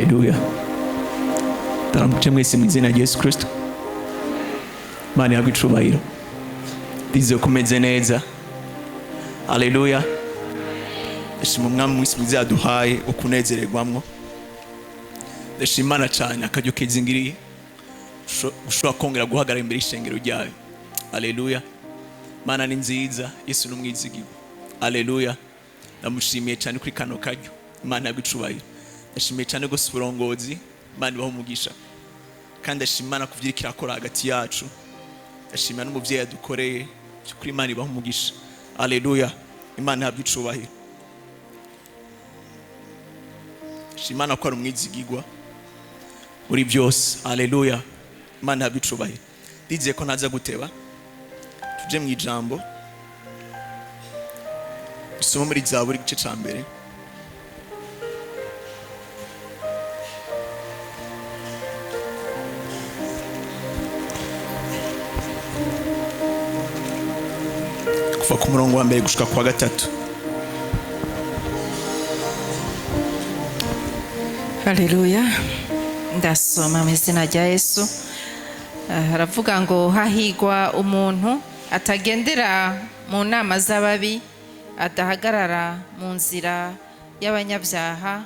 Haleluya. Ndaramutse mwese mu izina rya Yesu Kristo. Imana ihabwe icubahiro. Ndizeye ko umeze neza. Haleluya. Ndashima Umwami mwese mwiza yaduhaye wo kunezererwamwo. Ndashima Imana cyane akaryo keza ingiriye ushobora kongera guhagarara imbere y'ishengero ryayo. Haleluya. Imana ni nziza, Yesu ni umwizigirwa. Haleluya. Ndamushimiye cyane kuri kano karyo. Imana ihabwe icubahiro. Ndashimiye cyane rwose uburongozi. Imana ibahe umugisha. Kandi ndashima Imana ku byo iriko irakora hagati yacu. Ndashimira n'umuvyeyi yadukoreye. By'ukuri Imana ibahe umugisha. Haleluya. Imana ihabwe icubahiro. Ndashima Imana ko ari umwizigirwa muri byose. Haleluya. Imana ihabwe icubahiro. Ndizeye ko ntaza guteba. Tuje mu ijambo. Dusome muri Zaburi igice ca mbere. Kuva ku murongo wa mbere gushika kwa gatatu. Haleluya. Ndasoma mu izina rya Yesu. Haravuga ngo hahigwa umuntu atagendera mu nama z'ababi, adahagarara mu nzira y'abanyabyaha,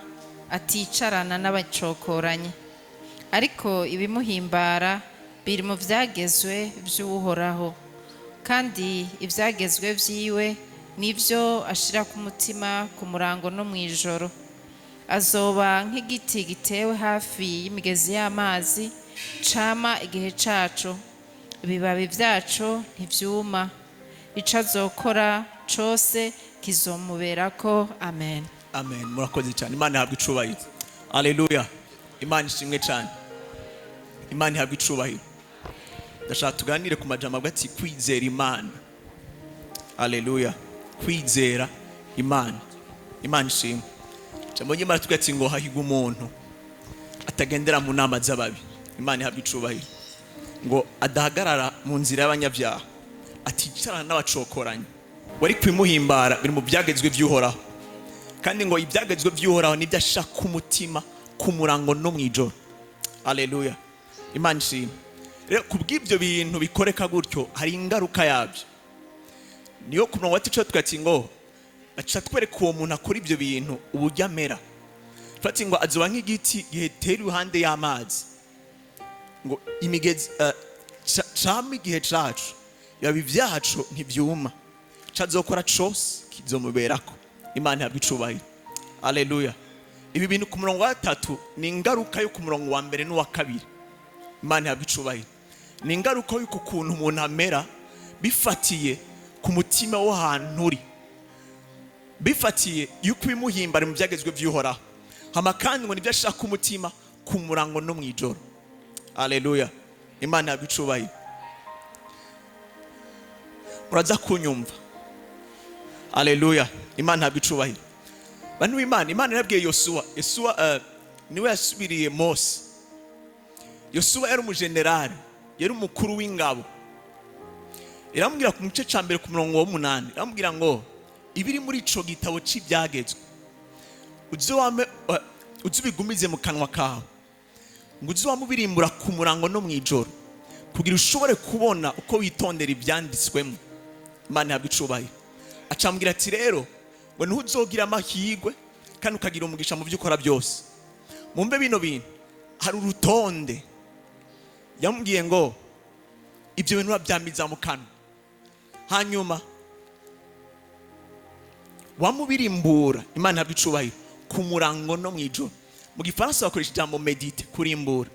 aticarana n'abacokoranyi. Ariko ibimuhimbara biri mu vyagezwe vy'Uhoraho, kandi ivyagezwe vyiwe nivyo ashira ku mutima ku murango no mw'ijoro. Azoba nk'igiti gitewe hafi y'imigezi y'amazi, cama igihe caco, ibibabi vyaco ntivyuma, ico azokora cose kizomuberako. Amen. Amen. Murakoze cyane. Imana ihabwe icubahiro. Haleluya. Imana ishimwe cyane. Imana ihabwe icubahiro. Ndashaka tuganire ku majambo avuga ati kwizera Imana. Haleluya. Kwizera Imana. Imana ishimwe. Ijambo ry'Imana tuvuga ati ngo hahigwa umuntu atagendera mu nama z'ababi. Imana ihabwe icubahiro. Ngo adahagarara mu nzira y'abanyabyaha, aticarana n'abacokoranyi. Wari kwimuhimbara biri mu byagezwe by'Uhoraho. Kandi ngo ibyagezwe by'Uhoraho nibyo ashaka umutima ku murango no mw'ijoro. Haleluya. Imana ishimwe. Rero kubw'ibyo bintu bikoreka gutyo hari ingaruka yabyo. Niyo ku murongo wa gatatu tuvuga ati ngo aca twereka uwo muntu akora ibyo bintu uburyo amera. Tuvuga ngo azoba nk'igiti gihetera iruhande y'amazi. Ngo imigezi cama igihe cacu, ibibabi vyaco ntivyuma. Ico azokora cose kizomuberako. Imana ihabwe icubahiro. Haleluya. Ibi bintu ku murongo wa gatatu ni ingaruka yo ku murongo wa mbere n'uwa kabiri. Imana ihabwe icubahiro. Ni ingaruka y'uko ukuntu umuntu amera bifatiye ku mutima w'ahantu uri, bifatiye yuko ibimuhimbara mu byagezwe by'Uhoraho. Hama kandi ngo nibyo ashaka umutima ku murango no mw'ijoro. Haleluya. Imana ihabwe icubahiro. Muraza kunyumva. Haleluya. Imana ihabwe icubahiro. Bantu b'Imana, Imana yarabwiye Yosuwa. Yosuwa niwe yasubiriye Mose. Yosuwa yari umujenerali, yari umukuru w'ingabo. Iramubwira ku gice ca mbere ku murongo w'umunani, iramubwira ngo ibiri muri ico gitabo c'ibyagezwe uzubigumize mu kanwa kawe, ngo uze wamubirimbura ku murango no mw'ijoro, kugira ushobore kubona uko witondera ibyanditswemo. Imana ihabwe icubahiro. Acambwira ati rero ngo niho uzogira amahirwe kandi ukagira umugisha mu byo ukora byose. Mumbe bino bintu hari urutonde. Yamubwiye ngo ibyo bintu urabyamiza mu kanwa, hanyuma wamubirimbura. Imana ihabwe icubahiro ku murango no mw'ijoro. Mu gifaransa bakoresha ijambo medite, kurimbura.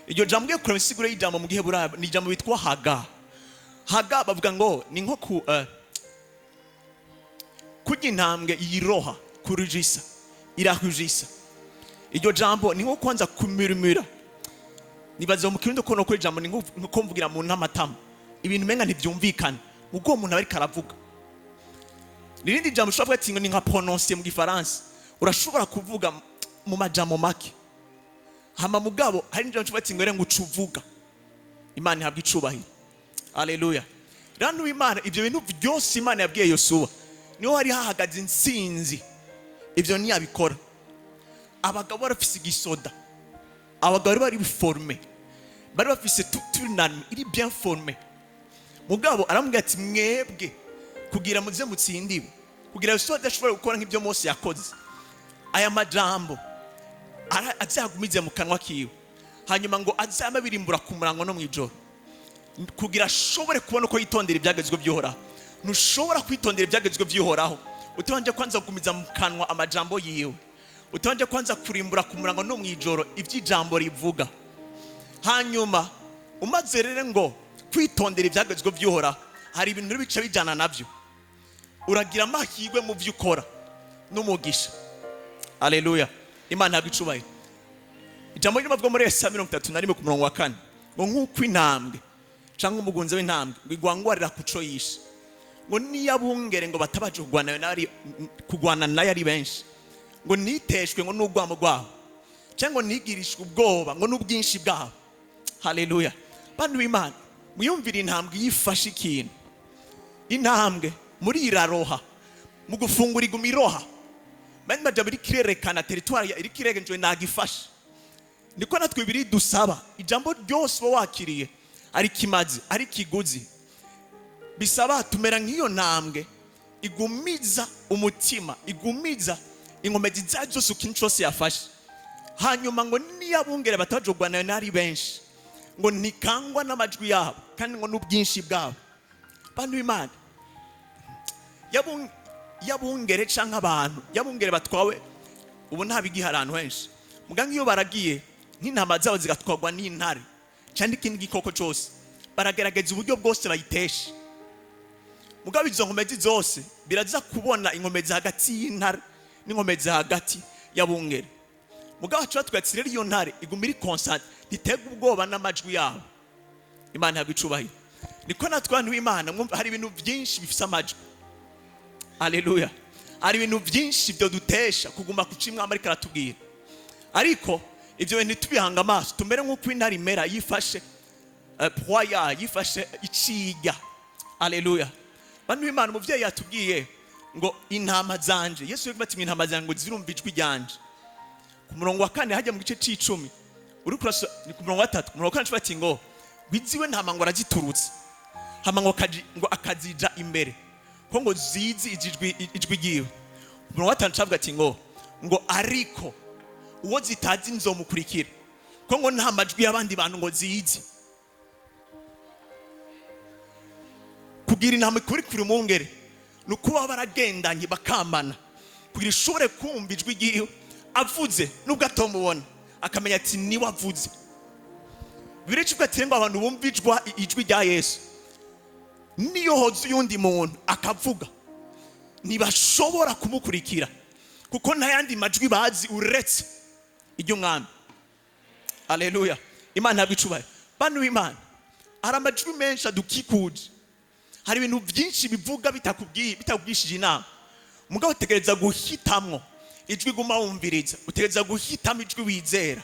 Iryo jambo ugiye kureba insiguro y'ijambo mu giheburayo ni ijambo bitwa haga. Haga bavuga ngo ni nko ku kurya intambwe yiroha, kurujisa, irahujisa. Iryo jambo ni nko kwanza kumirumira. Nibaza mu kirundi ko nokora ijambo ni nko mvugira mu ntamatama, ibintu umenga ntibyumvikana ubwo uwo muntu aba ariko aravuga. Nirindi jambo ushobora kuvuga ati ngo ni nka prononcer mu gifaransa, urashobora kuvuga mu majambo make. Hama mugabo hari n'ijambo ushobora ati ngo rero ngo ucuvuga. Imana ihabwe icubahiro. Haleluya. Rero Imana ibyo bintu byose Imana yabwiye Yosuwa, niho hari hahagaze intsinzi. Ibyo ntiyabikora. Abagabo barafise igisoda, abagabo bari formés, bari bafise toute une armée iri bien formée. Mugabo aramubwira ati: "Mwebwe kugira muze mutsindiwe, kugira Yosuwa adashobora gukora nk'ibyo Mose yakoze, aya majambo azagumize mu kanwa kiwe, hanyuma ngo azame abirimbura ku murango no mu ijoro, kugira ashobore kubona uko yitondera ibyagezwe by'Uhoraho." Ntushobora kwitondera ibyagezwe by'Uhoraho utabanje kwanza kugumiza mu kanwa amajambo yiwe, utabanje kwanza kurimbura ku murango no mu ijoro iby'ijambo rivuga. Hanyuma umaze rero ngo kwitondera ibyagezwe by'Uhoraho, hari ibintu bica bijyana nabyo: uragira amahirwe mu byo ukora n'umugisha. Aleluya, Imana ntabwo icubahiro. Ijambo ry'amavuga muri Yesaya 31 ku murongo wa 4 ngo: "Nk'uko intambwe cyangwa umugunzi w'intambwe ngo igwangwarira ku co yishe, ngo niyo abungere ngo batabaje kurwana nayo ari benshi, ngo niteshwe ngo n'urwamo rwabo, cyangwa ngo nigirishwe ubwoba ngo n'ubwinshi bwabo." Haleluya! Bantu b'Imana, mwiyumvire intambwe yifashe ikintu. Intambwe muri iraroha mu gufungura, iguma iroha mani majambo, iriko irerekana territoire, iriko iregenjwe nagifashe. Niko natwe biri dusaba ijambo ryose uba wakiriye, ari kimazi, ari kiguzi, bisaba tumera nk'iyo ntambwe igumiza umutima, igumiza inkomezi zayo zose, ikintu cyose yafashe. Hanyuma ngo niyo abungere batajogwa nayo nari benshi, ngo ntikangwa n'amajwi yabo kandi ngo n'ubwinshi bwabo. Bantu b'Imana, yabungere canke abantu yabungere batwawe, ubu nta bigihari ahantu henshi. Muganga iyo baragiye nk'intama zabo zigatwarwa n'intare cyangwa ikindi gikoko cyose, baragerageza uburyo bwose bayiteshe. Mugabo izo nkomezi zose biraza kubona inkomezi hagati y'intare n'inkomezi hagati y'abungere. Mugabo baca batwatsi rero, iyo ntare iguma iri concentrée, ntitega ubwoba n'amajwi yabo. Imana ihabwa icubahiro. Niko natwe abantu b'Imana, mwumva, hari ibintu byinshi bifise amajwi. Aleluya! Hari ibintu byinshi byo dutesha kuguma ku cimwama, ariko aratubwira. Ariko ibyo bintu ntitubihanga amaso, tumere nk'uko intare imera yifashe proie yayo, yifashe iciga. Aleluya! Bantu b'Imana, umuvyeyi yatubwiye ngo intama zanje, Yesu yavuze ati: "Intama zanje ngo zirumva ijwi ryanje." Ku murongo wa 4 hajya mu gice c'icumi uri kuraso, ni ku murongo wa 3, ku murongo wa 4 bati ngo wiziwe ntama ngo araziturutse, hama ngo akazija imbere ko ngo zizi ijwi ryiwe. Ku murongo wa 5 cavuga ati ngo ariko uwo zitazi nzomukurikira, ko ngo nta majwi y'abandi bantu ngo zizi. Kugira intama ikurikira umwungere ni uko baba baragendanye, bakamana, kugira ishobore kumva ijwi ryiwe avuze, nubwo atomubona, akamenya ati niwe avuze. Biricibwa ati ngo abantu bumva ijwi rya Yesu, niyo hoza uyundi muntu akavuga, ntibashobora kumukurikira, kuko nta yandi majwi bazi uretse iry'umwami. Aleluya, Imana ntabwo icubahiro. Bantu b'Imana, hari amajwi menshi adukikuje, hari ibintu byinshi bivuga bitakubwiye, bitakubwishije inama. Mugabo utegereza guhitamwo ijwi guma wumviriza, utegereza guhitamo ijwi wizera.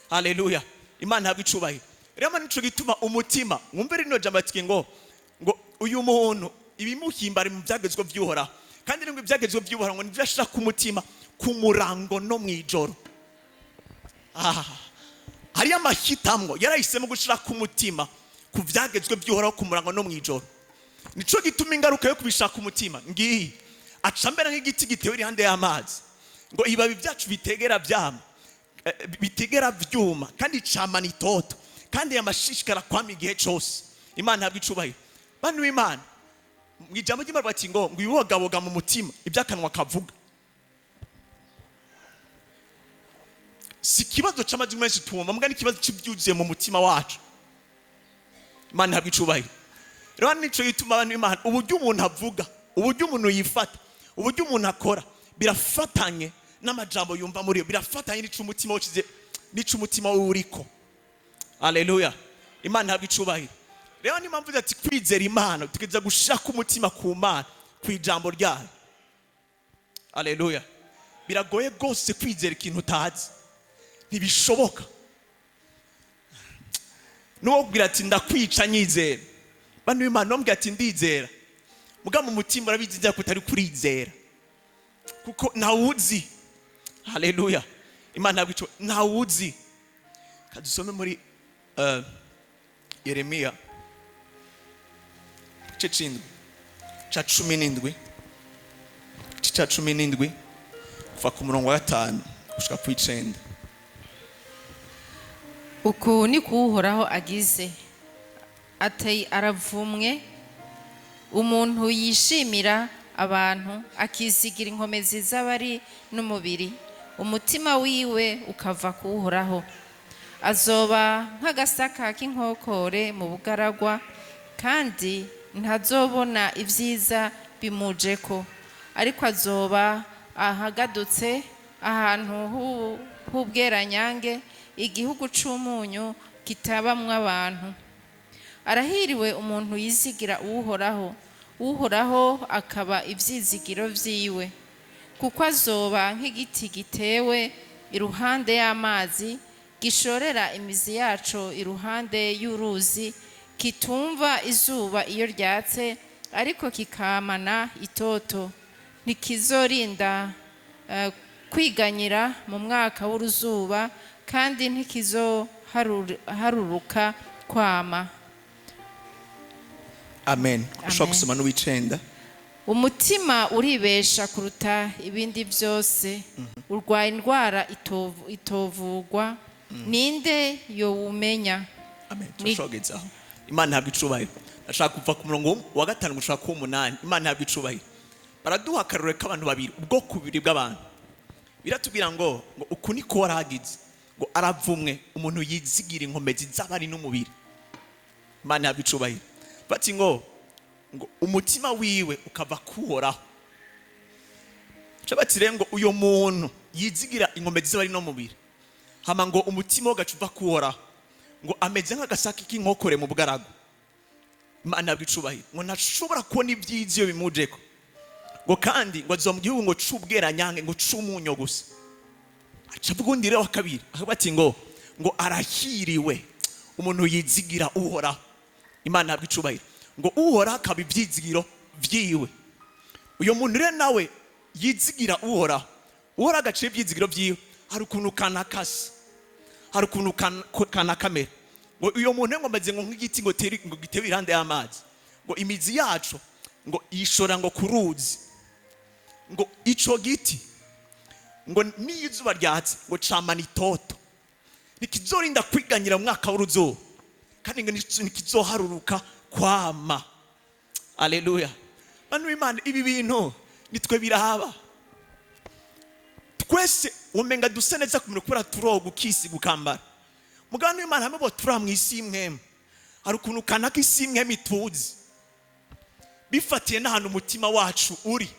Haleluya, Imana ntabwo icubahiro. Rero nico gituma umutima wumve rino jambo ati ngo uyu muntu ibimuhimbara mu byagezwe by'Uhoraho, kandi ngo ibyagezwe by'Uhoraho ngo nibyo ashira ku mutima ku murango no mu ijoro. Hariyo amahitamwo yarahisemo gushira ku mutima ku byagezwe by'Uhoraho ku murango no mu ijoro. Nico gituma ingaruka yo kubishaka umutima ngiyi: aca mbere nk'igiti gitewe iruhande y'amazi, ngo ibibabi byacu bitegera byama, bitegera byuma, kandi camana itoto, kandi yamashishikara kwama igihe cyose. Imana ntabwo icubahiro. Bantu b'Imana, mu ijambo ry'Imana bati ngo ibibogaboga mu mutima ibyo akanwa kavuga. Si ikibazo c'amajwi menshi tumva, mbwa n'ikibazo c'ibyuzuye mu mutima wacu. Imana ntabwo icubahiro. Rero nico gituma, abantu b'Imana, uburyo umuntu avuga, uburyo umuntu yifata, uburyo umuntu akora birafatanye n'amajambo yumva muri yo, birafatanye n'ico umutima woshize, n'ico umutima we uriko. Aleluya, Imana ntabwo icubahiro. Rero niyo mpamvu ati kwizera Imana tukiza gushaka umutima ku Mana, ku ijambo ryayo. Aleluya! Biragoye rwose kwizera ikintu utazi, ntibishoboka. N'uwo kubwira ati ndakwica nyizera, bantu b'Imana, bamubwira ati ndizera, muga mu mutima urabizi neza ko utari kurizera, kuko ntawuzi. Haleluya! Imana ntabwo ico ntawuzi. Kadusome muri Yeremiya igice c'indwi, ca 17, igice ca 17, kuva ku murongo wa 5 gushika ku 9. Uku ni Uhoraho agize ati: "Aravumwe umuntu yishimira abantu, akizigira inkomezi z'abari n'umubiri, umutima wiwe ukava ku Uhoraho. Azoba nk'agasaka k'inkokore mu bugaragwa, kandi ntazobona ibyiza bimujeko, ariko azoba ahagadutse ahantu h'ubweranyange, igihugu c'umunyu kitabamwo abantu. Arahiriwe umuntu yizigira Uhoraho, Uhoraho akaba ivyizigiro vyiwe, kuko azoba nk'igiti gitewe iruhande y'amazi, gishorera imizi yaco iruhande y'uruzi, kitumva izuba iyo ryatse, ariko kikamana itoto. Ntikizorinda kwiganyira mu mwaka w'uruzuba, kandi ntikizoharuruka kwama." Amen. Ushobora Amen. gusoma n'uw'icenda. Umutima uribesha kuruta ibindi byose, urwaye indwara itovugwa. Ninde yowumenya? Amen. Turashobora kugezaho. Imana ihabwa icubahiro. Ndashaka kuva ku murongo wa 5 gushaka ku 8. Imana ihabwa icubahiro. Baraduha akarorero k'abantu babiri, ubwoko bubiri bw'abantu. Biratubwira ngo uku niko waragize, ngo aravumwe umuntu yizigira inkomezi z'abari n'umubiri. Imana ihabwa icubahiro. Bati ngo umutima wiwe ukava kuhoraho. Ca bati rero ngo uyo muntu yizigira inkomezi z'abari n'umubiri, hama ngo umutima we ugaca uva kuhoraho, ngo ameze nk'agasaki k'inkokore mu bugaragu. Imana ihabwa icubahiro. Ngo ntashobora kubona ibyiza iyo bimujeko, ngo kandi ngo azoba mu gihugu ngo c'ubweranyange, ngo c'umunyo gusa. Aca avuga undi rero wa kabiri, akavuga ati ngo arahiriwe umuntu yizigira Uhoraho. Imana ihabwa icubahiro. Ngo Uhoraho akaba ivyizigiro vyiwe. Uyo muntu rero nawe yizigira Uhoraho, Uhoraho agaciye ivyizigiro vyiwe, hari ukuntu kanakasa, hari ukuntu kanakamera. Ngo uyo muntu ngo ameze ngo nk'igiti ngo gitewe iruhande y'amazi, ngo imizi yaco ngo yishora ngo ku ruzi, ngo ico giti ngo niyo izuba ryatse ngo camana itoto, ntikizorinda kwiganyira mu mwaka w'uruzuba, kandi ngo ntikizoharuruka kwama. Aleluya. Bantu b'Imana, ibi bintu nitwe biraba twese. Umenga dusa neza ku kubera turoga, ukisiga, ukambara. Mugabo w'Imana, hamwe bo turi mu isi y'imwemu, hari ukuntu kanaka isi y'imwemu ituzi, bifatiye n'ahantu umutima wacu uri.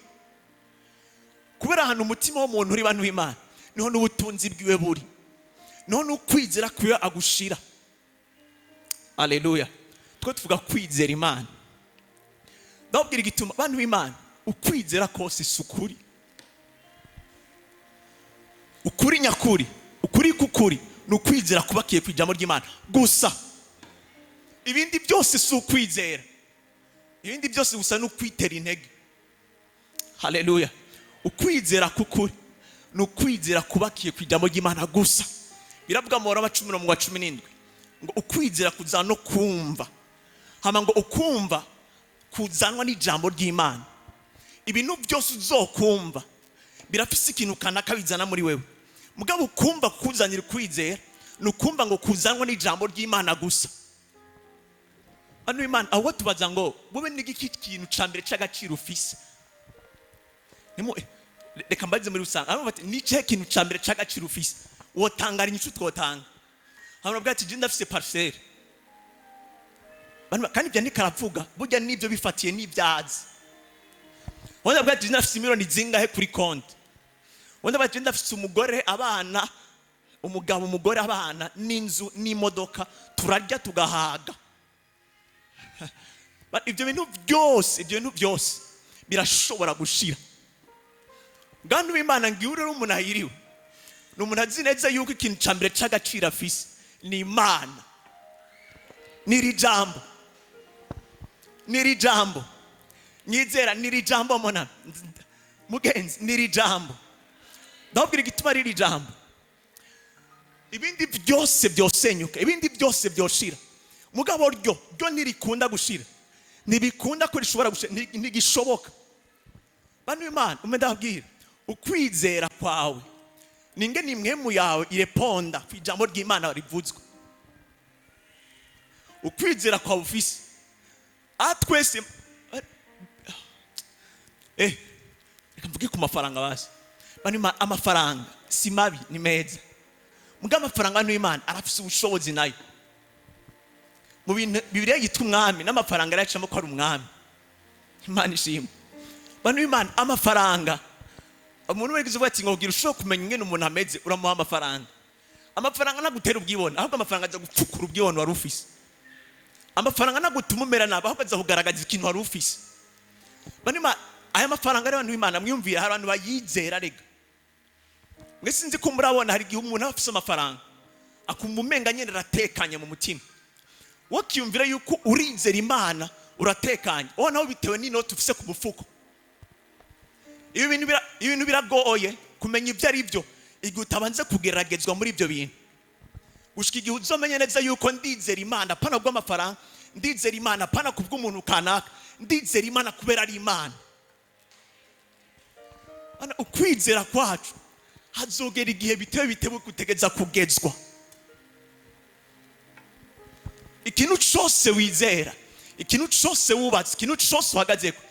Kubera ahantu umutima w'umuntu uri, bantu b'Imana, niho n'ubutunzi bwiwe buri, niho n'ukwizera kwiwe agushira. Aleluya. Twe tuvuga kwizera Imana. Ndababwira igituma, bantu b'Imana, ukwizera kose si ukuri. Ukuri nyakuri, ukuri k'ukuri, ni ukwizera kubakiye ku ijambo ry'Imana gusa. Ibindi byose si ukwizera, ibindi byose gusa ni ukwitera intege. Haleluya. Ukwizera k'ukuri ni ukwizera kubakiye ku ijambo ry'Imana gusa. Biravuga mu Baroma 10 umurongo wa 17 ngo ukwizera kuzana no kumva, hama ngo ukumva kuzanwa n'ijambo ry'Imana. Ibintu byose uzokumva birafise ikintu kanaka bizana muri wewe, mugabo ukumva kuzanira ukwizera ni ukumva ngo kuzanwa n'ijambo ry'Imana gusa. Hano Imana aho tubaza ngo wowe ni igiki kintu ca mbere c'agaciro ufise? Reka mbaze muri rusange. Aho bati: "Ni ikihe kintu ca mbere c'agaciro ufise?" Wotangara inyishu twotanga. Hano bavuga ati: "Je ndafise parcelle." Kandi ibyo ntikaravuga burya nibyo bifatiye n'ibyazi. Wenda bavuga ati: "Je ndafise miliyoni zingahe kuri konti." Wenda bavuga ati: "Je ndafise umugore, abana, umugabo, umugore, abana, n'inzu, n'imodoka, turarya tugahaga." Ibyo bintu byose birashobora gushira. Bwantu b'Imana, ngiwe rero umuntu ahiriwe ni umuntu azi neza yuko ikintu cya mbere cy'agaciro afise ni Imana, n'iri jambo, n'iri jambo nyizera, n'iri jambo mona mugenzi, n'iri jambo. Ndababwira igituma riri jambo. Ibindi byose byosenyuka, ibindi byose byoshira, mugabo ryo ntirikunda gushira, ntibikunda ko rishobora gushira, ntigishoboka. Bano Imana umwe ndababwira, ukwizera kwawe ninge ni mwemu yawe ireponda ku ijambo ry'Imana rivuzwe. Ukwizera kwawe ufise atwese, reka mvuge ku mafaranga basi. Bano Imana, amafaranga si mabi, ni meza, muga amafaranga n'Imana arafise ubushobozi nayo. Mu bintu Bibiliya yitwa umwami, n'amafaranga arayacamo ko ari umwami. Imana ishimwe. Bano Imana, amafaranga, umuntu wese uvuga ati ngo kugira ushobora kumenya ingene umuntu ameze, uramuha amafaranga. Amafaranga ntagutera ubwibone, ahubwo amafaranga aza gupfukura ubwibone wari ufise. Amafaranga ntagutuma umera nabi, ahubwo aza kugaragaza ikintu wari ufise. Bano Imana, aya mafaranga rero, abantu b'Imana mwiyumvira, hari abantu bayizera. Rega mwe sinzi ko murabona, hari igihe umuntu aba afise amafaranga akumva umenga nyene aratekanye mu mutima. Wakiyumvira yuko urizera Imana uratekanye, wowe nawe bitewe n'inoti ufise ku mufuko. Ibintu biragoye kumenya ibyo ari byo igihe utabanze kugeragezwa muri ibyo bintu, gushika igihe uzomenya neza yuko ndizera Imana pana kubw'amafaranga, ndizera Imana pana kubw'umuntu kanaka, ndizera Imana kubera ari Imana. Bana, ukwizera kwacu hazogera igihe bitewe gutegeza kugezwa. Ikintu cyose wizera, ikintu cyose wubatse, ikintu cyose uhagazeko,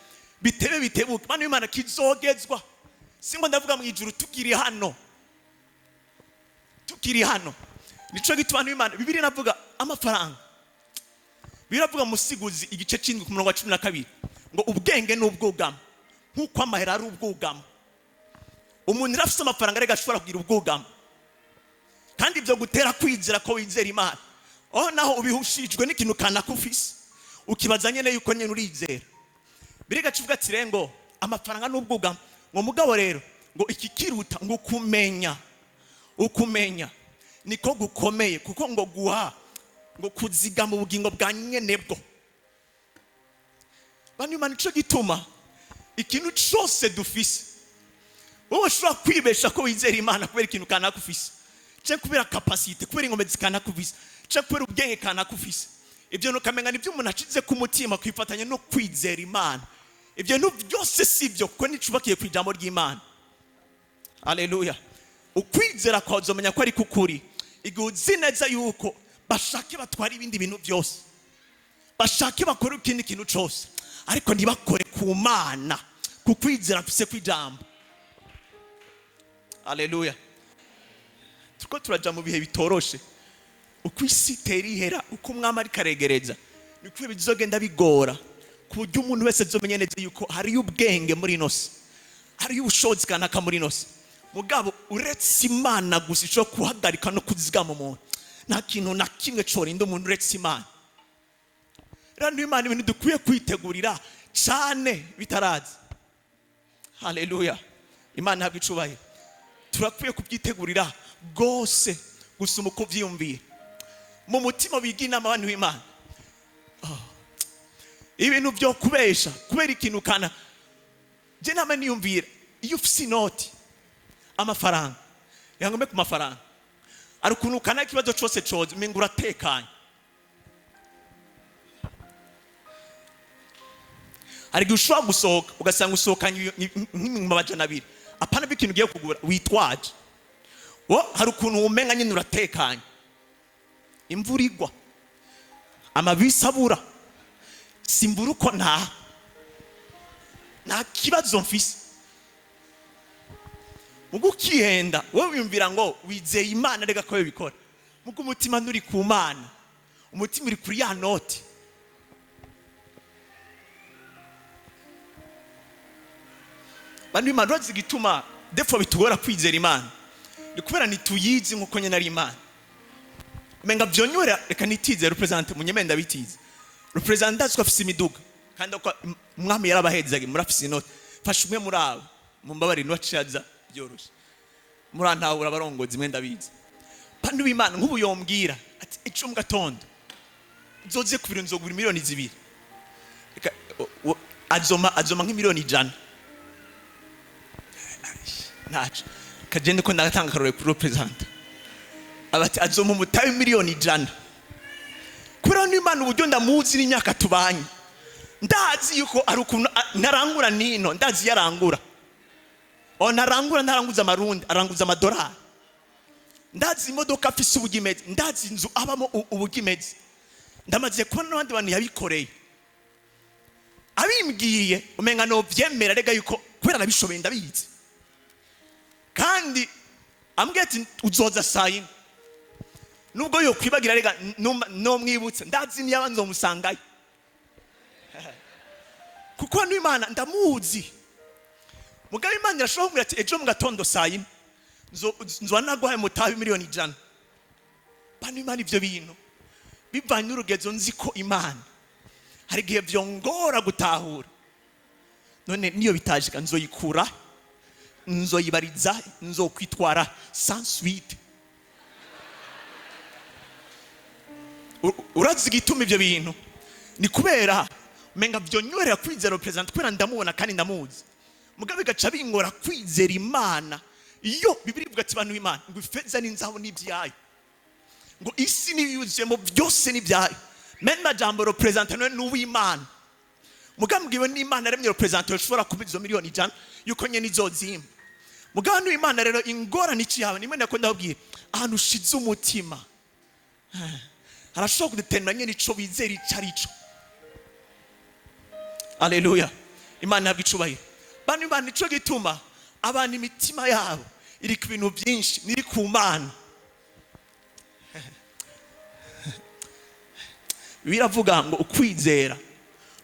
bitebe bitebuke, Mana y'Imana, kizogezwa. Singo ndavuga mu ijuru, tukiri hano, tukiri hano. Nico gituma n'Imana Bibiliya inavuga amafaranga. Biravuga mu Musiguzi igice c'indwi ku murongo wa 12 ngo ubwenge ni ubwugamo nk'uko amahera ari ubwugamo. Umuntu rero afite amafaranga ariko ashobora kugira ubwugamo, kandi ibyo gutera kwizera ko wizera Imana, aho naho ubihushijwe n'ikintu kanaka ufise, ukibaza nyene yuko nyene urizera. Biriga kivuga ati rero ngo amafaranga n'ubwugamo, ngo mugabo rero ngo iki kiruta, ngo kumenya, ukumenya niko gukomeye, kuko ngo guha ngo kuzigama ubugingo bwa nyenebwo. Bano Imana, ico gituma ikintu cose dufise, wowe ushobora kwibesha ko wizera Imana kubera ikintu kanaka ufise, canke kubera capacité, kubera inkomezi kanaka ufise, canke kubera ubwenge kanaka ufise. Ibyo ntukamenya nibyo umuntu ashize ku mutima kwifatanya no kwizera Imana. Ibyo bintu byose si byo, kuko nicubakiye ku ijambo ry'Imana. Haleluya. Ukwizera kwawe uzomenya ko ari kukuri igihe uzi neza yuko bashake batwara ibindi bintu byose, bashake bakore ikindi kintu cyose, ariko ntibakore ku Mana, ku kwizera mfise kw'ijambo. Haleluya. Turiko turaja mu bihe bitoroshe. Uko isi itera ihera, uko umwami ariko aregereza, niko bizogenda bigora, ku buryo umuntu wese azomenya neza yuko hariyo ubwenge muri ino si, hariyo ubushobozi kanaka muri ino si, mugabo uretse Imana gusa ishobora guhagarika no kuzigama umuntu. Nta kintu na kimwe corinda umuntu uretse Imana. Rero niyo Imana, ibintu dukwiye kwitegurira cane bitaraza. Haleluya, Imana ihabwe icubahiro. Turakwiye kubyitegurira rwose gusoma uko uvyiyumvira mu mutima. Wiga inama, abantu b'Imana. Ibintu byo kubesha kubera ikintu kana, je nama niyumvira, iyo ufise inoti, amafaranga yangombe ku mafaranga, ari ukuntu kana ikibazo cose coze umenga uratekanye. Hari igihe ushobora gusohoka ugasanga usohokanye nk'ibihumbi 200, apana b'ikintu ugiye kugura witwaje wo. Hari ukuntu umenga nyine uratekanye, imvura igwa, amabisi abura, simbura uko nta kibazo mfise. Mugo ukihenda, wowe wiyumvira ngo wizeye Imana, reka ko bikora, mugo umutima nturi ku Mana, umutima uri kuri ya noti. Bantu b'Imana, urazi igituma des fois bitugora kwizera Imana? Ni kubera ntituyizi nkuko nyene ari Imana. Umenga vyonyora, reka nitize représente munyeme, ndabitize représente ko afise imiduga, kandi ko umwami yarabahezaga, murafise inoti. Fasha umwe muri abo, mumbabarire, niwaciyaza byoroshe, murantahura abarongozi mwe, ndabizi. Bantu b'Imana, nk'ubu yombwira ati ejo mu gatondo nzoze ku biro, nzogura miliyoni 2. Reka, azoma nk'imiliyoni 100, ntaco kagende ko ndatanga akarore kuri représente. Abati azompa umutahe 100 miliyoni. Kubera n'Imana uburyo ndamuzi n'imyaka tubanye, ndazi yuko ari ukuntu ntarangura nino, ndazi iyo arangura. Oh, ntarangura, ntaranguza amarundi, aranguza amadolari. Ndazi imodoka afise uburyo imeze, ndazi inzu abamo uburyo imeze. Ndamaze kubona n'abandi bantu yabikoreye. Abimbwiye umenga novyemera rega, yuko kubera nabishoboye, ndabizi. Kandi ambwiye ati uzoza saa 4, nubwo yokwibagira rega nomwibutse, ndazi niyaba nzomusangayo, kuko n'Imana ndamuzi. Mugabo Imana irashobora kumbwira ati ejo mu gatondo saa 4 nzoba naguhaye mutahe 100 miliyoni. Bano Imana, ivyo bintu bivanye n'urugezo nzi ko Imana hari igihe vyongora gutahura. None niyo bitajika, nzoyikura, nzoyibariza, nzokwitwara sans suite. Urazi igituma ivyo bintu? Ni kubera umenga vyonyorera kwizera president, kubera ndamubona kandi ndamuzi. Mugabo bigaca bingora kwizera Imana iyo Bibiri ivuga ati bantu b'Imana, ngo ifeza n'inzahabu n'ibyayo, ngo isi n'ibiyuzuyemo byose n'ibyayo. Mene majambo, représentant nawe n'uw'Imana. Mugabo mbwiwe n'Imana yaremye représentant ushobora kuba izo 100 miliyoni yuko nyene izozimba. Mugabo n'Imana rero, ingorane iki yawe nimwe nako ndababwira, ahantu ushize umutima harashobora kudetermina nyene ico wizera ico ari cyo. Aleluya, Imana ihabwa icubahiro. Bantu Imana, nico gituma abantu imitima yabo iri ku bintu byinshi niri ku Mana. Biravuga ngo ukwizera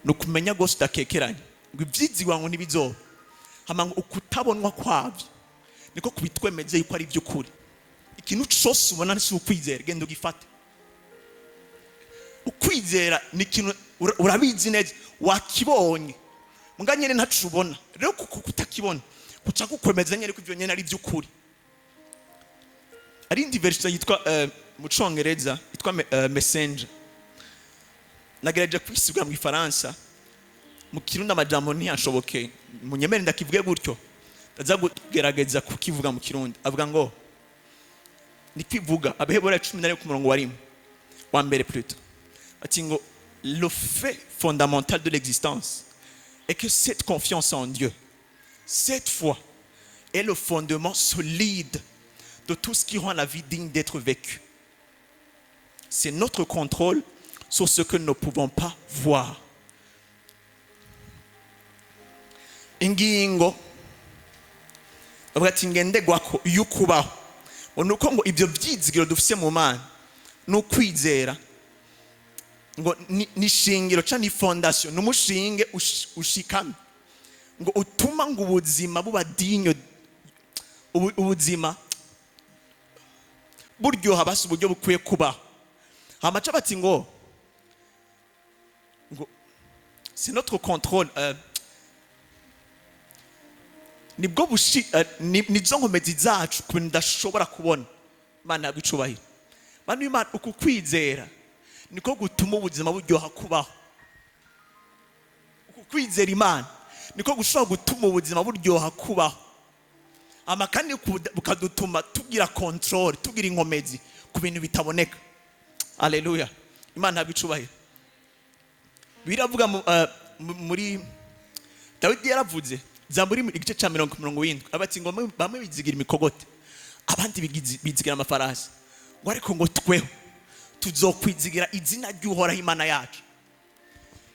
ni ukumenya rwose udakekeranye ngo ibyizigwa ngo ntibizoba, hama ngo ukutabonwa kwabyo niko kubitwemeze yuko ari iby'ukuri. Ikintu cyose ubona si ukwizera, genda ugifate. Ukwizera ni ikintu urabizi neza, wakibonye, muga nyene ntaco ubona. Rero kuko kutakibona kuca kukwemeza nyene ko ivyo nyene ari iby'ukuri. Hari indi version yitwa mu Congereza yitwa Messenger. Nagerageje kwisigura mu Gifaransa, mu Kirundi amajambo ntiyashobokeye. Munyemere ndakivuge gutyo, ndaza kugerageza kukivuga mu Kirundi. Avuga ngo nikwivuga Abaheburayo 11 ku murongo wa 1, wa mbere plutôt, ati ngo le fait fondamental de l'existence est que cette confiance en Dieu, cette foi est le fondement solide de tout ce qui rend la vie digne d'être vécue. C'est notre contrôle sur ce que nous ne pouvons pas voir. Ingingo bavuga ati ngendegwako y'ukubaho ngo ni uko ngo ibyo byizigiro dufise mu Mana ni ukwizera, ngo ni ishingiro cyangwa ni fondation, ni umushinge ushikamye ngo utuma ngo ubuzima buba digne, ubuzima buryoha basi uburyo bukwiye kubaho. Hamaca bati ngo c'est notre contrôle, nibwo bushi nizo nkomezi zacu ku bintu udashobora kubona. Imana yabwo icubahiro. Bano Imana, uku kwizera niko gutuma ubuzima buryoha kubaho. Uku kwizera Imana niko gushobora gutuma ubuzima buryoha kubaho, ama kandi bukadutuma tugira contrôle, tugira inkomezi ku bintu bitaboneka. Aleluya, Imana yabwo icubahiro. Biravuga muri Dawidi yaravuze Zaburi igice cya 70, aba ati ngo bamwe bizigira imikogote, abandi bizigira amafarasi, ngo ariko ngo tweho tuzokwizigira izina ry'Uhoraho Imana yacu.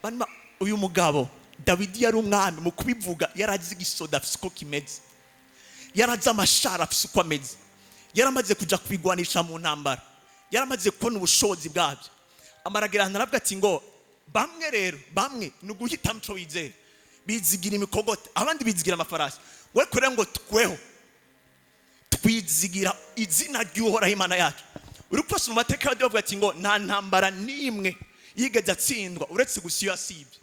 Banuma, uyu mugabo Dawidi yari umwami, mu kubivuga yarazi igisoda afise uko kimeze, yarazi amashara afise uko ameze, yaramaze kuja kubigwanisha mu ntambara, yaramaze kubona ubushobozi bwabyo. Amaragira ahantu aravuga ati ngo bamwe rero, bamwe ni uguhitamo ico wizera, bizigira imikogote, abandi bizigira amafarasi, we rero ngo tweho twizigira izina ry'Uhoraho Imana yacu. Uri kose mu mateka y'abandi bavuga ati ngo nta ntambara n'imwe yigeze atsindwa uretse gusa iyo yasibye.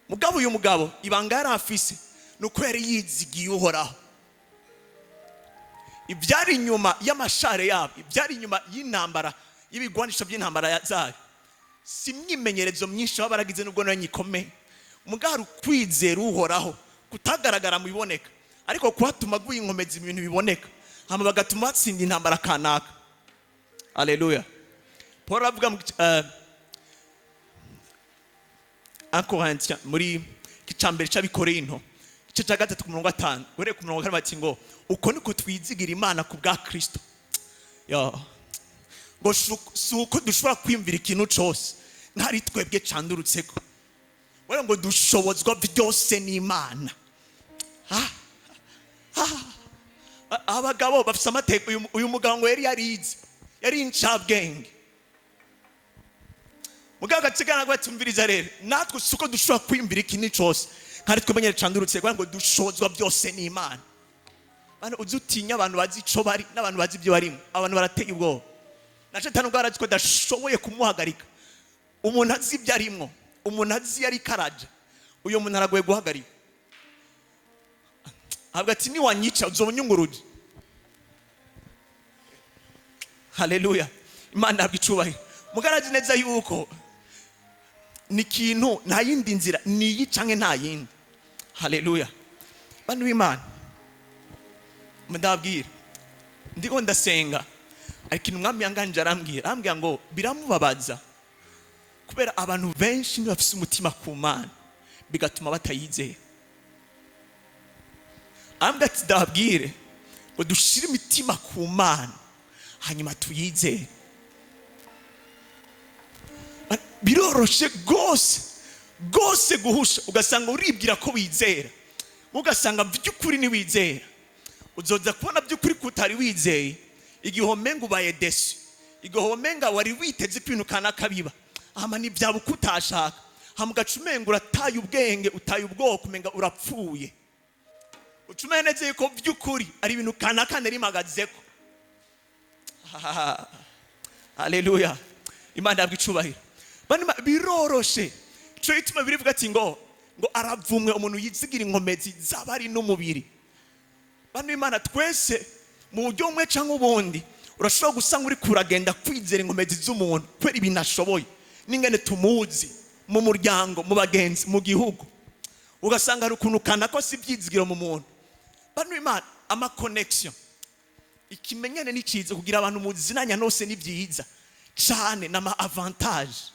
Mugabo uyu mugabo ibanga yari afise ni uko yari yizigiye Uhoraho. Ibyari inyuma y'amashare yabo, ibyari inyuma y'intambara, y'ibigwanisho by'intambara zayo, si imyimenyerezo myinshi baba baragize, nubwo nayo nyikomeye. Mugabo hari ukwizera Uhoraho kutagaragara mu biboneka, ariko kuhatuma guha inkomezi ibintu biboneka. Hama bagatuma batsinda intambara kanaka. Aleluya. Paul aravuga mu 1 Corinthiens, muri icambere c'Abikorinto, igice cya 3 ku murongo 5 uhereye ku murongo 4, bati ngo uko niko twizigira Imana ku bwa Kristo. Yo, ngo si uko dushobora kwiyumvira ikintu cose ntari twebwe candurutseko, wera ngo dushobozwa byose n'Imana. Abagabo bafise amateka. Uyu mugabo ngo yari yarize, yari incabwenge, mugabo agasigana batumviriza. Rero natwe si uko dushobora kwiyumvira ikintu cose kandi twebwe nyene candurutse, kugira ngo dushobozwa byose n'Imana. Bana, uzi utinya abantu bazi ico bari n'abantu bazi ibyo barimo. Abantu barateye ubwoba. Na Shetani ubwo arazi ko adashoboye kumuhagarika. Umuntu azi ibyo arimwo, umuntu azi iyo ariko araja, uyo muntu aragoye guhagarika. Avuga ati: "Niwanyica uzoba unyunguruje." Haleluya, Imana ihabwa icubahiro. Mugabo arazi neza yuko ni ikintu, nta yindi nzira, ni iyi canke nta yindi. Haleluya. Bantu b'Imana, ndababwira, ndiko ndasenga, ariko ikintu Umwami yanganje arambwira ngo biramubabaza kubera abantu benshi ntibafise umutima ku Mana, bigatuma batayizera. Arambwira ati: "Ndababwire ngo dushire imitima ku Mana, hanyuma tuyizere." Biroroshe rwose rwose guhusha, ugasanga uribwira ko wizera, ugasanga by'ukuri ntiwizera. Uzoza kubona by'ukuri ko utari wizeye igihe umenga ubaye déçu, igihe umenga wari witeze ko ibintu kanaka biba, hama ntibyaba uko utashaka, hama ugaca umenga urataye ubwenge, utaye ubwoko, umenga urapfuye. Uca umenya neza yuko by'ukuri ari ibintu kanaka nari mpagazeko. Haleluya, Imana yabwa icubahiro. Bana, biroroshe. Ico gituma birivuga ati ngo aravumwe umuntu yizigira inkomezi zaba ari n'umubiri. Bano Imana, twese mu buryo bumwe cyangwa ubundi urashobora gusanga uri kuragenda kwizera inkomezi z'umuntu kubera ibintu ashoboye n'ingene tumuzi mu muryango, mu bagenzi, mu gihugu, ugasanga hari ukuntu kanako si ibyizigiro mu muntu. Bano Imana, ama connexion, ikimenyane ni cyiza, kugira abantu muzinanya nose ni byiza cyane, n'ama avantage.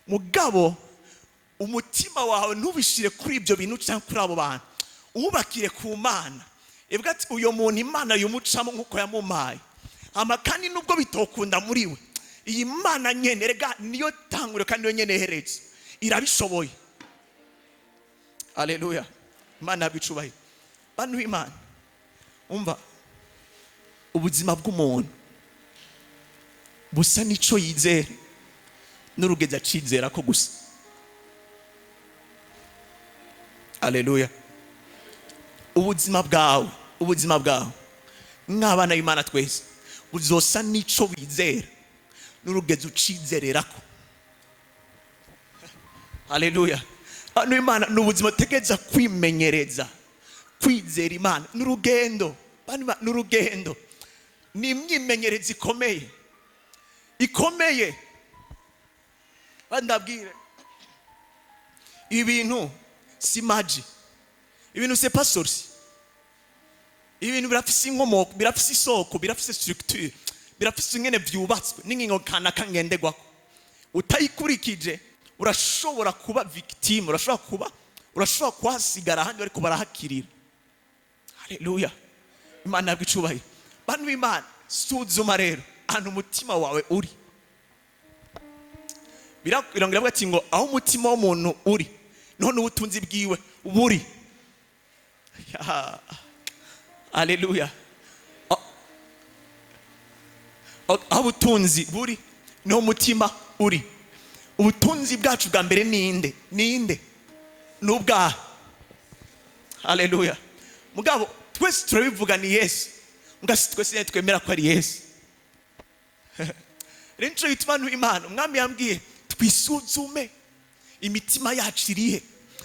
Mugabo umutima wawe ntubishire kuri ibyo bintu cyangwa kuri abo bantu, wubakire ku Mana. Ivuga ati: "Uyo muntu Imana yumucamo nk'uko yamumaye." Hama kandi nubwo bitokunda muri we, iyi Mana nyene rega niyo tanguriro kandi niyo nyene iheretse, irabishoboye. Aleluya, Imana yabwa icubahiro. Bantu b'Imana, umva, ubuzima bw'umuntu busa n'ico yizera n'urugezi acizera ko gusa. Aleluya. Ubuzima bwawe, ubuzima bwawe nk'abana b'Imana twese, buzosa n'ico wizera n'urugezi ucizererako. Haleluya. Hano Imana ni ubuzima utegereza kwimenyereza kwizera Imana. Ni urugendo. Bana, ni urugendo, ni imyimenyerezo ikomeye ikomeye. Ndabwire, ibintu si magie, ibintu c'est pas sorcier. Ibintu birafise inkomoko, birafise isoko, birafise structure, birafise ingene vyubatswe n'ingingo kanaka ngenderwako. Utayikurikije urashobora kuba victime, urashobora kuhasigara ahandi bariko barahakirira. Haleluya, Imana yabwa icubahiro. Bantu b'Imana, suzuma rero ahantu umutima wawe uri. Birongera avuga ati ngo aho umutima w'umuntu uri niho n'ubutunzi bwiwe buri. Ya. Haleluya. Aho ubutunzi buri niho umutima uri. Ubutunzi bwacu bwa mbere ninde? Ninde? Ni ubwaha. Haleluya. Mugabo twese turabivuga, ni Yesu. Mugabo si twese nyine twemera ko ari Yesu. Rero nico gituma Imana, Umwami yambwiye twisuzume imitima yacu irihe,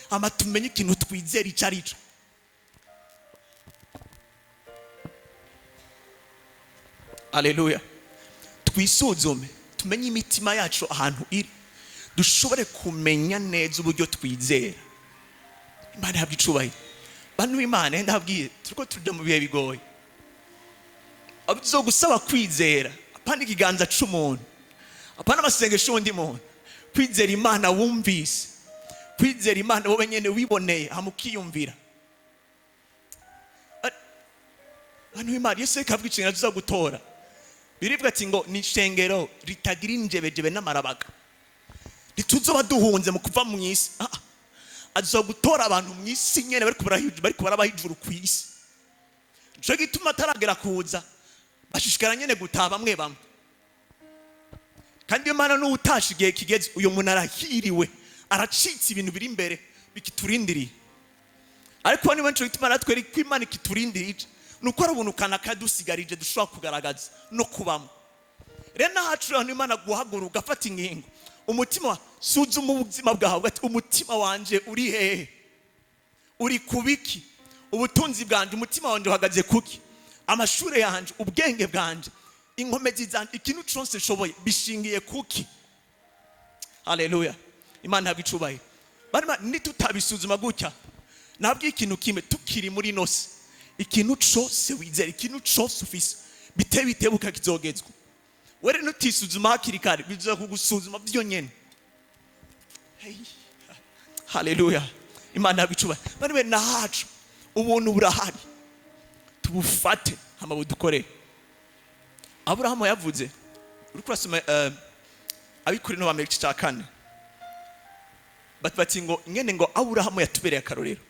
hama tumenye ikintu twizera icyo ari cyo. Aleluya. Twisuzume, tumenye imitima yacu ahantu iri, dushobore kumenya neza uburyo twizera. Imana ihabwa icubahiro. Bantu b'Imana, ndababwiye, turiko tuja mu bihe bigoye. Bizogusaba kwizera, apana ikiganza c'umuntu, apana amasengesho y'undi muntu, kwizera Imana wumvise, kwizera Imana wowe nyene wiboneye, hama ukiyumvira. Bantu b'Imana, Yesu reka avuga ikintu tuza gutora. Birivuga ati ngo ni ishengero ritagira injebejebe n'amarabaga, ntituzoba duhunze mu kuva mu isi. Ah, ah. Azoba gutora abantu mu isi nyene bariko barabaha ijuru ku isi. Nico gituma ataragera kuza bashishikara nyene gutaha bamwe bamwe. Kandi iyo Mana n'uwutashe igihe kigeze, uyu muntu arahiriwe, aracitse ibintu biri imbere bikiturindiriye. Ariko niba nico gituma natwe ko Imana ikiturindiriye, ni uko ari ubuntu kanaka yadusigarije dushobora kugaragaza no kubamo. Rero nahacu rero Imana guhaguruka ugafata ingingo, umutima suzuma ubuzima bwawe, ati umutima wanje uri hehe, uri kubiki, ubutunzi bwanje, umutima wanje uhagaze kuki, amashure yanje, ubwenge bwanje, inkomezi zanje, ikintu cyose nshoboye bishingiye kuki. Haleluya, Imana ntabwo icubahiro. Barima nitutabisuzuma gutya, nabwo ikintu kimwe tukiri muri nose, ikintu cyose wizera, ikintu cyose ufise bite bitebuka kizogezwa. Were nutisuzuma hakiri kare, biza kugusuzuma byonyene. Hey. Haleluya, Imana ntabwo icubahiro. Bari nahacu ubuntu burahari, tubufate hama budukorere. Aburahamu yavuze, uriko urasoma Abikorinto ba mbere igice cya 4, bati ngo nyene ngo Aburahamu yatubereye akarorero.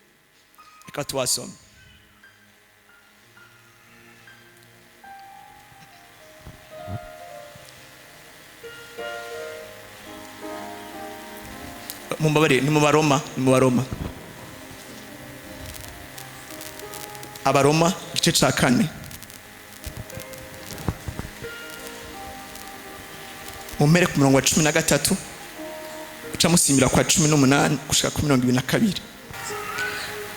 Reka tuwasome. Mumbabarire, ni mu Baroma, ni mu Baroma. Abaroma igice cya 4. Mumpere ku murongo wa 13 uca musimbira kwa 18 gushika ku 22.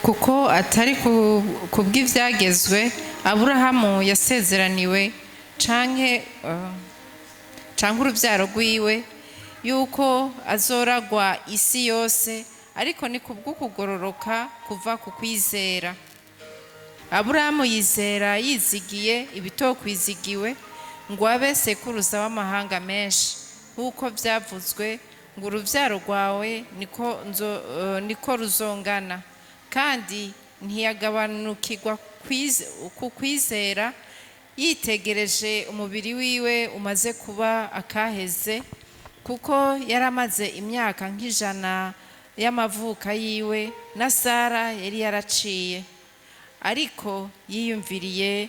Kuko atari kubw'ivyagezwe Aburahamu yasezeraniwe canke uruvyaro rwiwe yuko azoragwa isi yose, ariko ni kubw'ukugororoka kuva ku kwizera. Aburahamu yizera yizigiye ibitokwizigiwe ngo abe sekuruza w'amahanga menshi, nk'uko vyavuzwe ngo uruvyaro rwawe niko ruzongana. Kandi ntiyagabanukirwa ku kwizera, yitegereje umubiri wiwe umaze kuba akaheze, kuko yaramaze imyaka nk'ijana y'amavuka yiwe, na Sara yari yaraciye. Ariko yiyumviriye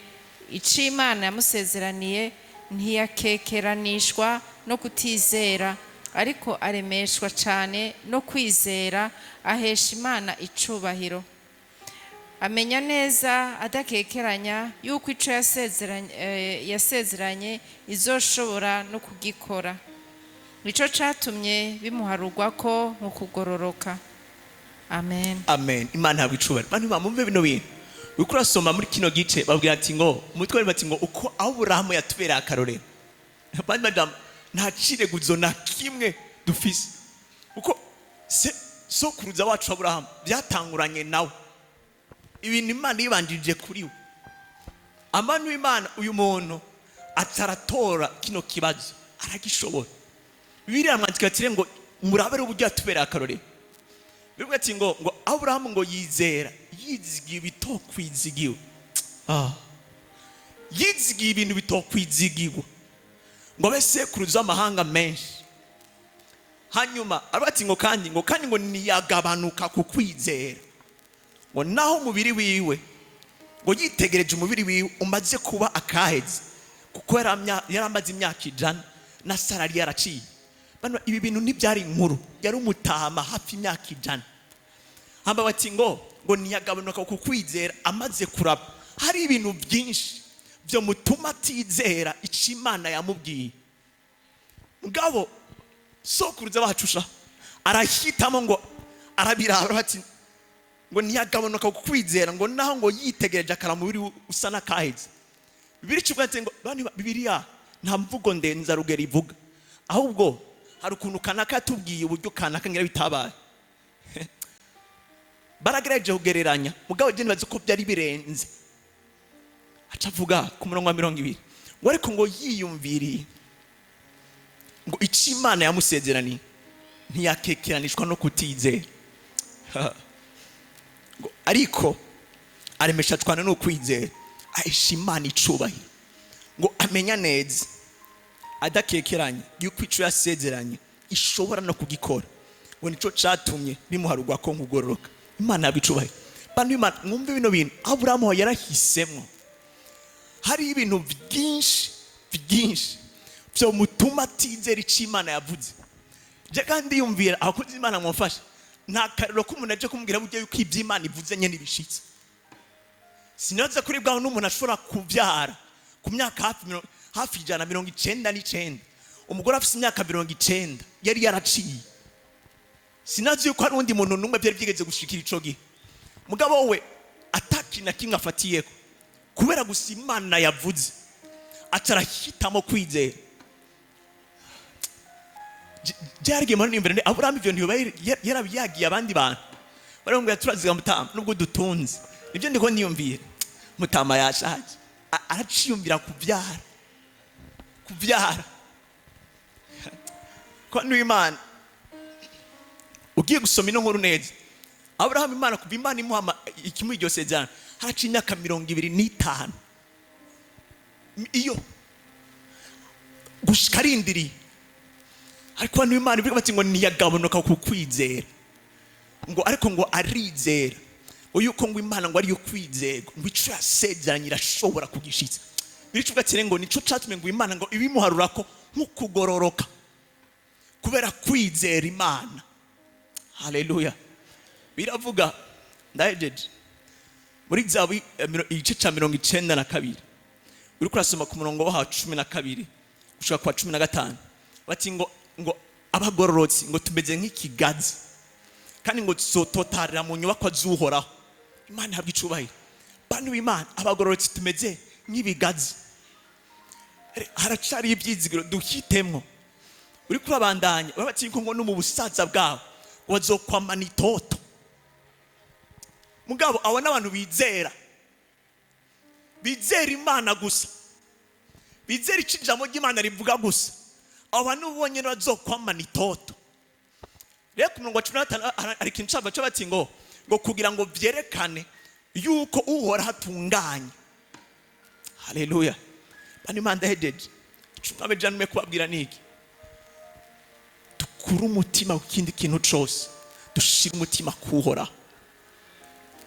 ico Imana yamusezeraniye, ntiyakekeranishwa no kutizera, ariko aremeshwa cane no kwizera, ahesha Imana icubahiro. Amenya neza adakekeranya yuko ico yasezeranye izoshobora no kugikora. Nico catumye bimuharurwa ko mu kugororoka. Amen. Amen. Imana ntabwo icubahiro. Bantu bamumve bino bintu. Uriko urasoma muri kino gice babwira ati ngo umutwe bati ngo uko Aburahamu yatubereye akarorero. Abandi badamu nta cireguzo na kimwe dufise. Uko sokuruza wacu Aburahamu byatanguranye nawe. Ibintu Imana yibanjirije kuri we. Amanu Imana uyu muntu ataratora kino kibazo aragishobora. Bibiliya iramwandikira ati ngo murabere uburyo yatubereye akarorero. Bivuga ati ngo Aburahamu ngo yizera yizigiye ibitokwizigiwe. Yizigiye ibintu bitokwizigirwa ngo abe sekuruza w'amahanga menshi. Hanyuma aravuga ati ngo kandi ngo kandi ngo ntiyagabanuka ku kwizera, ngo naho umubiri wiwe ngo yitegereje umubiri wiwe umaze kuba akaheze, kuko yari amaze imyaka 100 na Sara yari yaraciye. Bano ibi bintu ntibyari inkuru, yari umutama hafi imyaka 100. Hamba bati ngo ntiyagabanuka ku kwizera amaze kuraba. Hari ibintu byinshi byo mutuma atizera ico Imana yamubwiye. Mugabo sokuruza bacu arahitamo ngo arabiraba ati ngo ntiyagabanuka ku kwizera, ngo naho ngo yitegereje akara mubiri usa n'akaheze. Bibiliya ivuga ati ngo bani Bibiliya nta mvugo ndenza rugero ivuga, ahubwo hari ukuntu kanaka yatubwiye uburyo kanaka ngira bitabaye. Baragerageje kugereranya, mugabo je nibaza ko byari birenze. Aca avuga ku murongo wa 20 ngo: ariko ngo yiyumviriye ngo icyo Imana yamusezeraniye, ntiyakekeranishwa no kutizera. Ngo ariko aremesha twana no kwizera, ahisha Imana icubahiro, ngo amenya neza adakekeranye yuko icyo yasezeranye ishobora no kugikora. Ngo nico catumye bimuharugwa ko nkugororoka. Imana yabicubahiro. Bantu b'Imana, mwumve bino bintu. Aburahamu yarahisemo. Hari ibintu byinshi byinshi byomutuma atizera icyo Imana yavuze. Je kandi yumvira abakozi Imana mumfasha, nta kariro k'umuntu aje kumubwira burya yuko ibyo Imana ivuze nyene bishitse. Sinaza kuri bwaho n'umuntu ashobora kubyara ku myaka hafi 199, umugore afite imyaka 90 yari yaraciye. Sinazi yuko hari undi muntu n'umwe byari byigeze gushikira ico gihe. Mugabo we ataki na kimwe afatiyeko, kubera gusa Imana yavuze, acarahitamo kwizera. Byaragiye muri imbere. Aburahamu ivyo ntiyoba yarabiyagiye abandi bantu baramubwira: turaziga mutama nubwo dutunze. Nibyo ndiko niyumvira, mutama yashaje, araciyumvira kubyara, kubyara ko n'Imana. Ugiye gusoma ino nkuru neza, Aburahamu, Imana, kuva Imana imuha ikimuha iryo sezerano, haraciye imyaka 25 iyo gushika arindiriye. Ariko hano Imana ivuga bati ngo ntiyagabanuka ku kwizera, ngo ariko ngo arizera ngo yuko ngo Imana ngo ariyo kwizerwa, ngo ico yasezeranye irashobora kugishitsa. Bityo ati ngo nico catumye ngo Imana ngo ibimuharura ko nk'ukugororoka kubera kwizera Imana. Haleluya! Biravuga, ndahejeje, muri Zabu igice ca 92, uriko urasoma ku murongo wa 12 gushika kwa 15, bati ngo abagororotsi ngo tumeze nk'ikigazi, kandi ngo tuzototarira mu nyubakwa z'Uhoraho. Imana ihabwa icubahiro. Bantu b'Imana, abagororotsi tumeze nk'ibigazi. Haracari ibyizigiro, duhitemwo. Uriko urabandanya, baba ngo no mu busaza bwabo ngo bazokwamana itoto. Mugabo abo n'abantu bizera, bizera Imana gusa, bizera icyo ijambo ry'Imana rivuga gusa. Abo bantu bonyine bazokwamana itoto. Rero ku murongo wa 15 hari ikintu cava cyo bati ngo kugira ngo vyerekane yuko Uhoraho atunganye. Haleluya! Bani Imana, ndahejeje. Icyo janume kubabwira niki: dukure umutima ku kindi kintu cose, dushire umutima kuhoraho,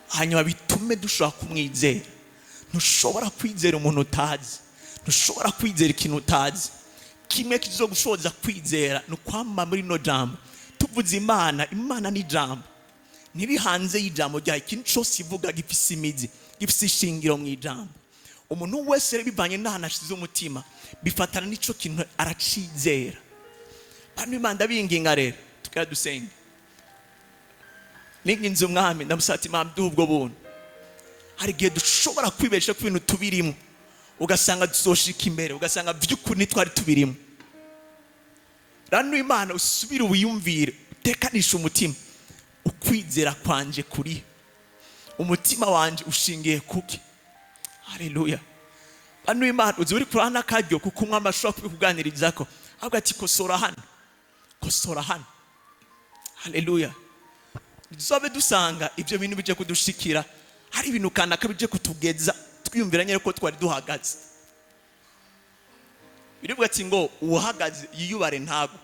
hanyuma bitume dushobora kumwizera. Ntushobora kwizera umuntu utazi, ntushobora kwizera ikintu utazi. Kimwe kizogushoboza kwizera ni ukwama muri ino jambo. Tuvuze Imana, Imana ni ijambo, ntiri hanze y'ijambo ryayo. Ikintu cyose ivuga gifise imizi, gifise ishingiro mu ijambo. Umuntu wese rero, bivanye n'ahantu ashize umutima, bifatana n'ico kintu aracizera. Bantu Imana, ndabinginga rero tukaba dusenga. Ninginze Umwami, ndamusaba ati: Imana, duhe ubwo buntu. Hari igihe dushobora kwibesha ku bintu tubirimo, ugasanga tuzoshika imbere, ugasanga by'ukuri ntitwari tubirimo. Rano Imana, usubire wiyumvire, utekanishe umutima: ukwizera kwanje kuri, umutima wanje ushingiye kuki? Haleluya! Bano Imana, uzi uri kurana akaryo kuko Umwami ashobora kubikuganirizako, ahubwo ati: kosora hano, kosora hano. Haleluya! Tuzobe dusanga ibyo bintu bije kudushikira, hari ibintu kanaka bije kutugeza twiyumvira nyine ko twari duhagaze. Birivuga ati ngo uwahagaze yiyubare ntago.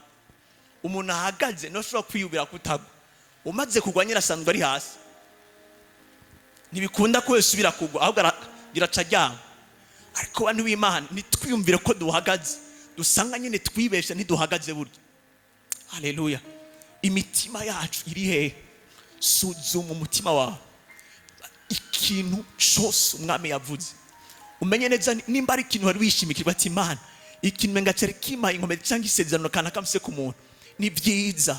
Umuntu ahagaze ntashobora kwiyubira kutagwa. Umaze kugwa nyine asanzwe ari hasi, ntibikunda ko yosubira kugwa, ahubwo araca aryama. Ariko bantu b'Imana, ntitwiyumvire ko duhagaze, dusanga nyine twibesha, ntiduhagaze burya. Haleluya! Imitima yacu iri hehe? Suzuma umutima wawe. Ikintu cyose Umwami yavuze, umenye neza nimba ari ikintu wari wishimikirwa, ati: Imana, ikintu menga cyari kimpaye inkomezi cyangwa isezerano kanaka mse ku muntu, ni byiza.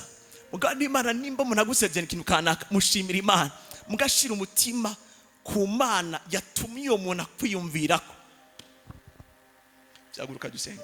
Mugabo n'Imana, nimba umuntu agusezerana ikintu kanaka, mushimira Imana, mugashira umutima ku Mana yatumye uwo muntu akwiyumvirako. Byaguruka dusenge.